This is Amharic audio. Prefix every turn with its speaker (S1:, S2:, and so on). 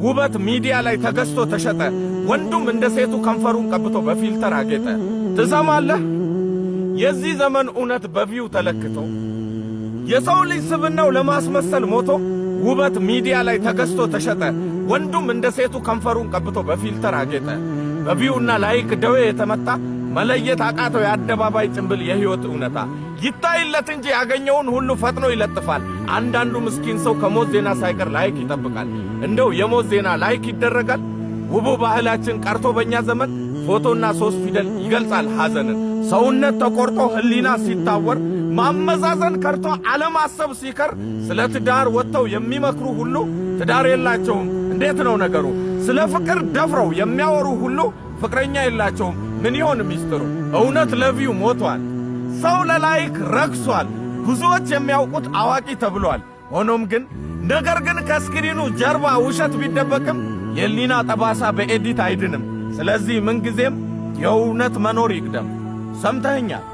S1: ውበት ሚዲያ ላይ ተገዝቶ ተሸጠ። ወንዱም እንደ ሴቱ ከንፈሩን ቀብቶ በ filter አጌጠ። ትሰማለህ? የዚህ ዘመን እውነት በ view ተለክቶ፣ የሰው ልጅ ስብናው ለማስመሰል ሞቶ፣ ውበት ሚዲያ ላይ ተገዝቶ ተሸጠ። ወንዱም እንደ ሴቱ ከንፈሩን ቀብቶ በ filter አጌጠ። በ view ና like ደዌ የተመታ መለየት አቃተው የአደባባይ ጭንብል የሕይወት እውነታ። ይታይለት እንጂ ያገኘውን ሁሉ ፈጥኖ ይለጥፋል። አንዳንዱ ምስኪን ሰው ከሞት ዜና ሳይቀር like ይጠብቃል። እንደው የሞት ዜና like ይደረጋል? ውቡ ባህላችን ቀርቶ በእኛ ዘመን ፎቶና ሶስት ፊደል ይገልጻል ሐዘንን። ሰውነት ተቆርጦ ሕሊና ሲታወር፣ ማመዛዘን ከርቶ አለማሰብ ሲከር፣ ስለ ትዳር ወጥተው የሚመክሩ ሁሉ ትዳር የላቸውም። እንዴት ነው ነገሩ? ስለ ፍቅር ደፍረው የሚያወሩ ሁሉ ፍቅረኛ የላቸውም። ምን ይሆን ሚስጥሩ? እውነት ለ view ሞቷል። ሰው ለ like ረክሷል። ብዙዎች የሚያውቁት አዋቂ ተብሏል። ሆኖም ግን፣ ነገር ግን ከ screen ኑ ጀርባ ውሸት ቢደበቅም የህሊና ጠባሳ በ edit አይድንም። ስለዚህ ምንጊዜም የእውነት መኖር ይቅደም። ሰምተኸኛል?